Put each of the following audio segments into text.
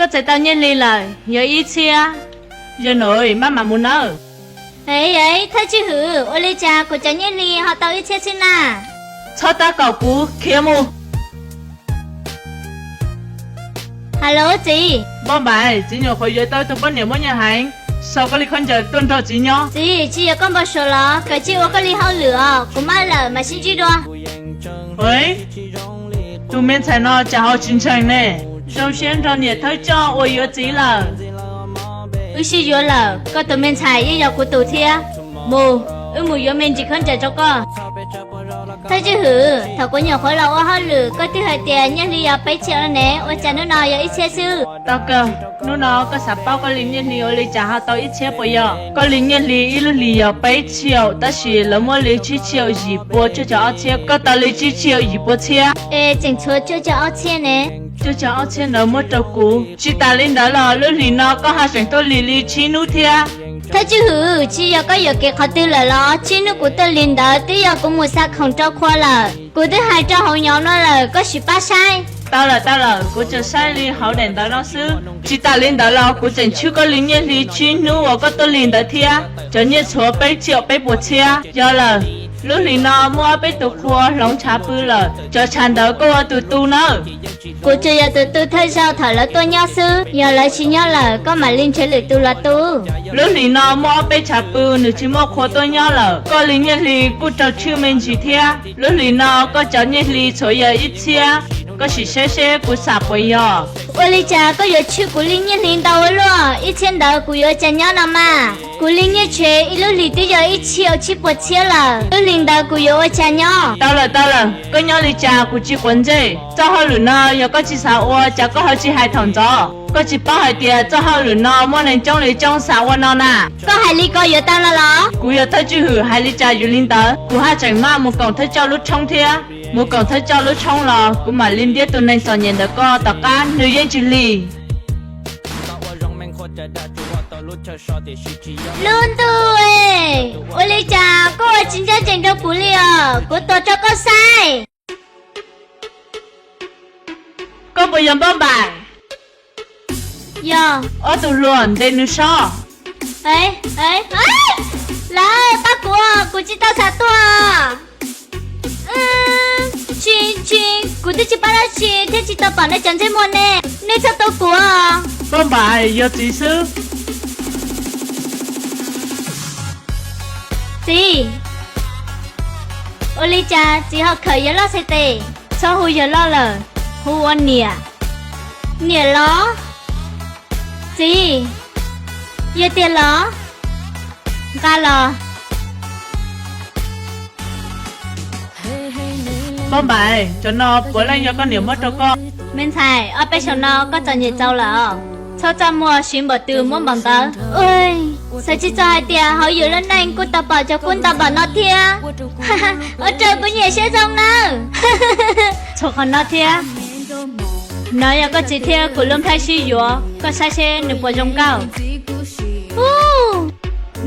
Koj txais tau nyiaj hli lawm, yog ib txhiab. Yog no maj mam mus nawb. Es, thawj tswj hwm, ua li cas kuv cov nyiaj hli ho tau ib txhiab xwb na? Txhob tab kaum kuv, khiav mus. Hello txiv. Npauj Npaim, txiv nyuam qhuav yuav tau ib tug poj niam muaj nyiaj heev, sau koj li khaub ncaws tuaj nrog txiv nyob. Txiv, tsis yog koj npau suav los? Koj cia li ua koj li hauj lwm os, kuv maj lawm mam sib ntsib dua. Tus me ntxhais no cas ho tsis ntseeg ne. Zoo siab nrog niam thawj coj uas yuav txiv lawm. Wb sib yuav lawm, koj tus me ntxhais yeej yog kuv tus thiab. Mus, wb mus yuav me ntsis khaub ncaws rau koj. Thawj tswj hwm, thaum kuv nyuam qhuav los ua hauj lwm koj twb hais tias nyiaj hli yog peb txhiab no ne, ua cas hnub no yog ib txhiab xwb? Tau kawg, hnub no koj xav paub koj li nyiaj hli ua li cas ho tau ib txhiab puas yog? Koj li nyiaj hli ib lub hlis yog peb txhiab, tab sis lawv muab li tsib txhiab yim pua cuaj caum ob txhiab, koj tau li tsib txhiab yim pua txhiab. Es tseem tshuav cuaj caum ob txhiab ne? Cuaj caum ob txhiab ntawd muab rau kuv. Tsis tas li ntawd los lub hlis no koj ho tseem tuaj lig li tsib hnub thiab. Thawj tswj hwm, tsis yog koj yuam kev qhov twg lawm los? Tsib hnub kuv tuaj lig ntawd twb yog kuv mus xa khoom rau Qhua lawm. Kuv twb hais rau hauv nyob no lawm, koj sim pab saib. Tau lawm, tau lawm, kuv tsuas saib li hauv daim ntawv no xwb. Tsis tas li ntawd los kuv tseem tshwb koj li nyiaj hli tsib hnub uas koj tuaj lig ntawd thiab. Cov nyiaj tshuav peb txhiab peb puas txhiab. Yog lawm, lub hlis no muaj ob peb tus Qhua hloov tshav pw lawm, cov tshav ntawd koj ua tus tu nawb. Kuv tsuas yog tus tu thawj zaug thaum lawv tuaj nyob xwb, yog lawv tsis nyob lawm koj mam li nrhiav lwm tus los tu. Lub hlis no muaj ob peb tshav pw nws tsis muaj Qhua tuaj nyob lawm, koj li nyiaj hli kuj raug tshwj me ntsis thiab. Lub hlis no koj cov nyiaj hli txhuav yog ib txhiab, koj sim saib seb kuv xam puas yog. Ua li cas koj yuav tshwj kuv li nyiaj hli ntau ua luaj? Ib txhiab ntawd kuv yuav ua cas nyob no mas? Kuv li nyiaj tsev ib lub hlis twb yog ib txhiab tsib puas txhiab lawm, lub hlis ntawd kuv yuav ua cas nyob? Tau lawm, tau lawm, koj nyob li cas kuv tsis quav ntsej. Txoj hauj lwm no yog koj tsis xav ua cas koj ho tsis hais thaum ntxov? Koj tsis paub hais tias txoj hauj lwm no muaj neeg coob li coob xav ua no na. Koj hais li ko yuav tau no los? Kuv yog thawj tswj hwm, hais li cas yuav li ntawd. Kuv haj tseem maj mus koom thawj coj lub tshoob thiab. Mus koom thawj coj lub tshoob los kuv mam li ntiab tus neeg txom nyem ntawm koj tom qab nws yeej tsis lig. Lub ntuj, ua li cas koj ua tsis ncaj ncees rau kuv li os? Kuv tuav rau koj saib. Koj puas yog Npauj Npaim? Yog. Ob tug hluas ntes nws so. Lawv pab kuv, kuv tsis tau xav tuag. Tsis, tsis, kuv twb tsis pab dab tsi thiab tsis tau pom nej cov ntsej muag ne, nej txhob tua kuv. Npauj Npaim, yog txiv xwb. Txiv, ua li cas txiv ho khawm yawg loj txhais tes? Txhob hu yawg loj lawm, hu ua niam. Niam los? Txiv, yog tiag los? Nqa los. Npauj Npaim, cov no puav leej yog koj niam muab rau koj. Me ntxhais, ob peb xyoos no koj txom nyem txaus lawm os. Txhob txaj muag siv npaum twg muab npaum ntawd. Xav tsis txog hais tias hauv yus lub neej kuj tau pom cov kub ntau npaum no thiab. Ua rau kuv nyiam siab zoo nawb. Txhua qhov no thiab. No yog koj txiv thiab kuv lub nplhaib sib yuav, koj saib seb nws puas zoo nkauj.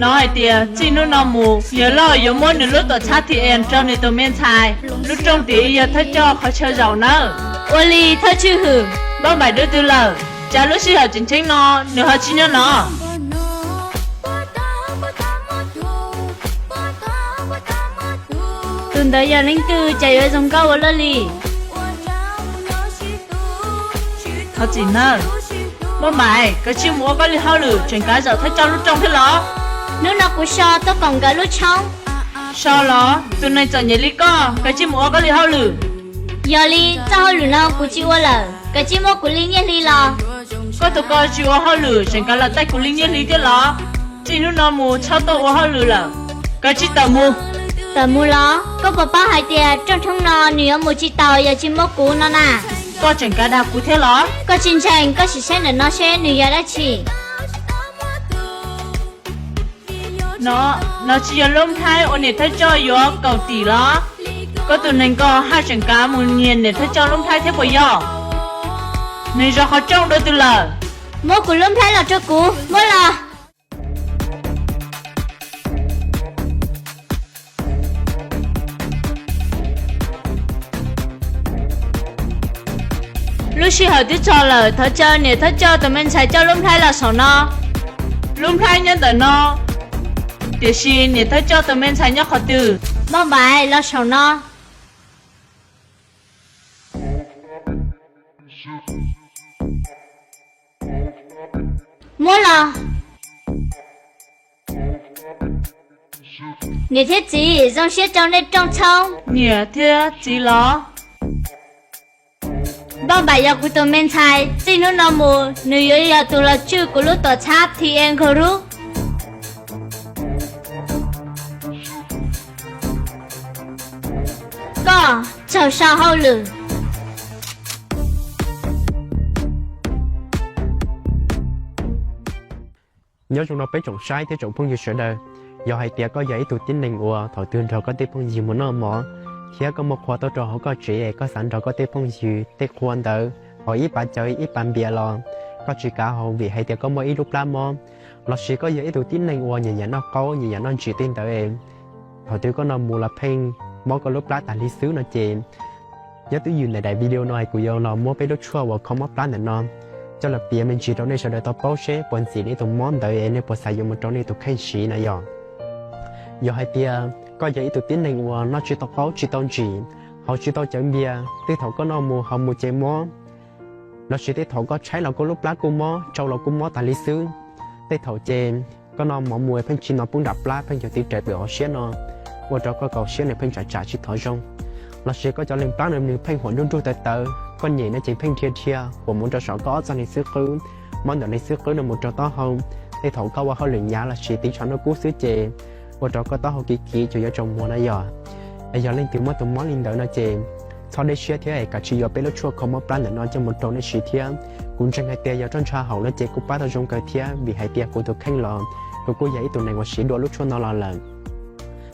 No hais tias txij hnub no mus yawg loj yuav muab nws lub tuam txhab T M rau nws tus me ntxhais. Lub rooj tid yog thawj coj qhov chaw zaum nawb. Ua li thawj tswj hwm. Npauj Npaim dua twg lawm? Cas lub sij hawm tseem ceeb no nws ho tsis nyob no? Tus ntawd yog leej twg cas yuav zoo nkauj ua luaj li? Thov txim nawb. Npauj Npaim, koj cia li mus ua koj li hauj lwm, tseem kav zaum thawj coj lub rooj thiab los? Hnub no kuv so tuaj koom nkawd lub tshoob. So los? Tus neeg txom nyem li koj, koj cia li mus ua koj li hauj lwm. Yog li, txoj hauj lwm no kuv tsis ua lawm, koj cia li muab kuv li nyiaj hli los. Koj tus ko tsis ua hauj lwm tseem kav los taij kuv li nyiaj hli thiab los? Txij hnub no mus txhob tuaj ua hauj lwm lawm. Koj cia li tawm mus. Tawm mus los? Koj puas paub hais tias rooj tshoob no nws yuav mus tsis taus yog tsis muaj kuv no na? Koj tseem kav dag kuv thiab los? Koj tsis ntseeg, koj sim saib ntawm no seb nws yog dab tsi. No, no tsis yog lub nplhaib uas niam thawj coj yuav kaum tim los? Koj tus neeg ko haj tseem kav mus nyiag niam thawj coj lub nplhaib thiab puas yog? Nws zov qhov rooj dua twg lawm? Muab kuv lub nplhaib los rau kuv, muab los. Lub sij hawm twb txog lawm, thov caw niam Thawj Coj tus me ntxhais coj lub nplhaib los saum no. Lub nplhaib nyob ntawm no, tiam sis niam Thawj Coj tus me ntxhais nyob qhov twg? Npauj Npaim, los saum no. Muab los. Niam thiab txiv, zoo siab rau nej rooj tshoob. Niam thiab txiv los? Npauj Npaim yog kuv tus me ntxhais, txij hnub no mus nws yuav yog tus los tswj kuv lub tuam txhab T N Group. Koj tsaug sau hauj lwm. Nyob zoo rau peb tsoom saib thiab tsoom phooj ywg sawv daws. Yog hais tias koj yog ib tug tib neeg uas thaum twg nrog koj tej phooj ywg mus noj mov, thiab koj muaj qhua tuaj rau hauv koj tsev es koj xav nrog koj tej phooj ywg tej qhua ntawd haus ib pas cawv ib pas npias los koj tsis kav haus vim hais tias koj muaj ib lub plab mob, lossis koj yog ib tug tib neeg uas nyiam nyiam noj qaub nyiam nyiam noj ntsim tej ntawd, thaum twg koj noj mus los pheej mob koj lub plab tas li xwb no ces, nyob twj ywm ntawm daim video no kuv yuav los muab peb lub tshuaj uas kho mob plab ntawm no coj los piav me ntsis rau nej sawv daws tau paub seb puas ntxim li tus mob ntawd es nej puas xav yuav mus rau nej tus kheej siv na yom. Yog hais tias koj yog ib tug tib neeg uas noj tsis tau qaub tsis tau ntsim, haus tsis tau cawv npias, tej thaum koj noj mus haus mus ces mob, lossis tej thaum koj tshaib los koj lub plab kuj mob, tsau los kuj mob tas li xwb. Tej thaum ces koj noj mov mus pheej tsis hnov poob nram plab, pheej yog tiv rais pem hauv siab no, ua rau koj kaum siab nws pheej tsam tsam tsis thov zoo. Lossis koj cov leeg plab no nws pheej huam nruj nruj tawv tawv, koj nyem no ces pheej dhia dhia huam mus rau saum koj ob txoj niag xwb qwb, mob ntawm niag xwb qwb no mus rau taub hau. Tej thaum koj ua hauj lwm hnyav lossis tiv tshav noj kub xwb ces ua rau koj taub hau kiv kiv ces yuav tsaus muag na yom. Es yog leej twg muaj tus mob li ntawd no ces txhob deb siab thiab es kav tsij yuav peb lub tshuaj kho mob plab ntawm no coj mus rau nej siv thiab. Kuv ntseeg hais tias yog roj ntsha haum no ces kuj pab tau zoo kawg thiab vim hais tias kuv tus kheej los kuv kuj yog ib tug neeg uas siv dua lub tshuaj no los lawm.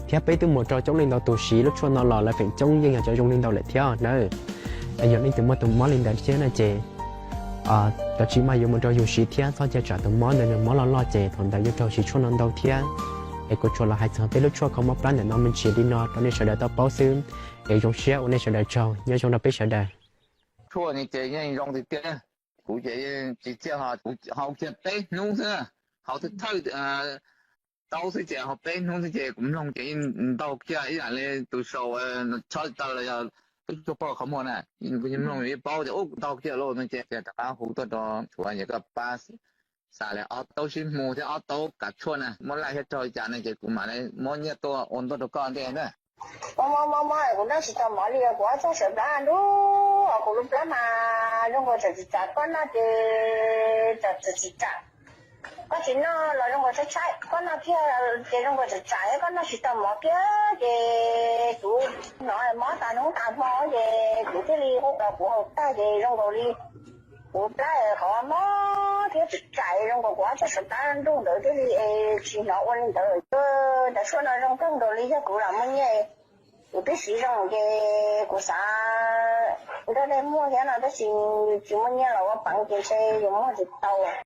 Thiab peb twb mus rau coob leej ntau tus siv lub tshuaj no los lawv feem coob yeej yog cov zoo li ntawd lawm thiab na. Es yog leej twg muaj tus mob li ntawd thiab no ces kav tsij maj yuav mus rau yus siv thiab txhob cia tsam tus mob ntawd nws mob loj loj ces thaum ntawd yuav raug siv tshuaj no ntau thiab. Es kuv tsuas los hais txog peb lub tshuaj kho mob plab ntawm no me ntsis li no rau nej sawv daws tau paub xwb. Es zoo siab ua nej sawv daws tsaug, nyob zoo rau peb sawv daws. Tshuaj no ces yeej zoo tiag tiag. Kuv ces tsis txiaj ho kuv haus kiag peb hnub xwb, haus thawj thawj tau xwb ces haus peb hnub xwb ces kuv mloog ces yeej ntau kiag ib yam li tus sau tshab taw los yog tub tsuag pog qhov muag na. Kuv yeej mloog yeej paub tias ub ntau kiag lauj no ces rov qab hu tuaj rau tsuav ces koj pab xa li ob taub sib hmu thiab ob taub kav tshuaj na, muab laij thiab raug li cas no ces kuv mam li muab nyiaj tuaj ua ntuj rau koj ntej na. Mob mob mob mob kuv noj tsis tau mov li, kuv ob txoj sawv plab nruj, kuv lub plab mas zoo nkaus tseem tsis tsam, koj noj ces tseem tsis tsam. Koj tsis noj los zoo nkaus tshaib tshaib, koj noj kiag ces zoo nkaus tsam tsam, koj noj tsis tau mov kiag ces kuv hnov mob tas hnub tas hmo ces kuv thiaj li hu los kuv haus tag ces zoo nkaus li kuv plab qhov mob thiab tsam tsam zoo nkaus kuv ob txoj sawv plab nruj ntawd thiaj li tsis hnov ua li ntawd. Cov tshuaj no zoo kawg nkaus li, yog kuv lam muaj nyiaj kuv twb siv zoo ces kuv xav nrog nej muag thiab no tab sis tsis muaj nyiaj los ua peev ces ntshe yuav muag tsis tau.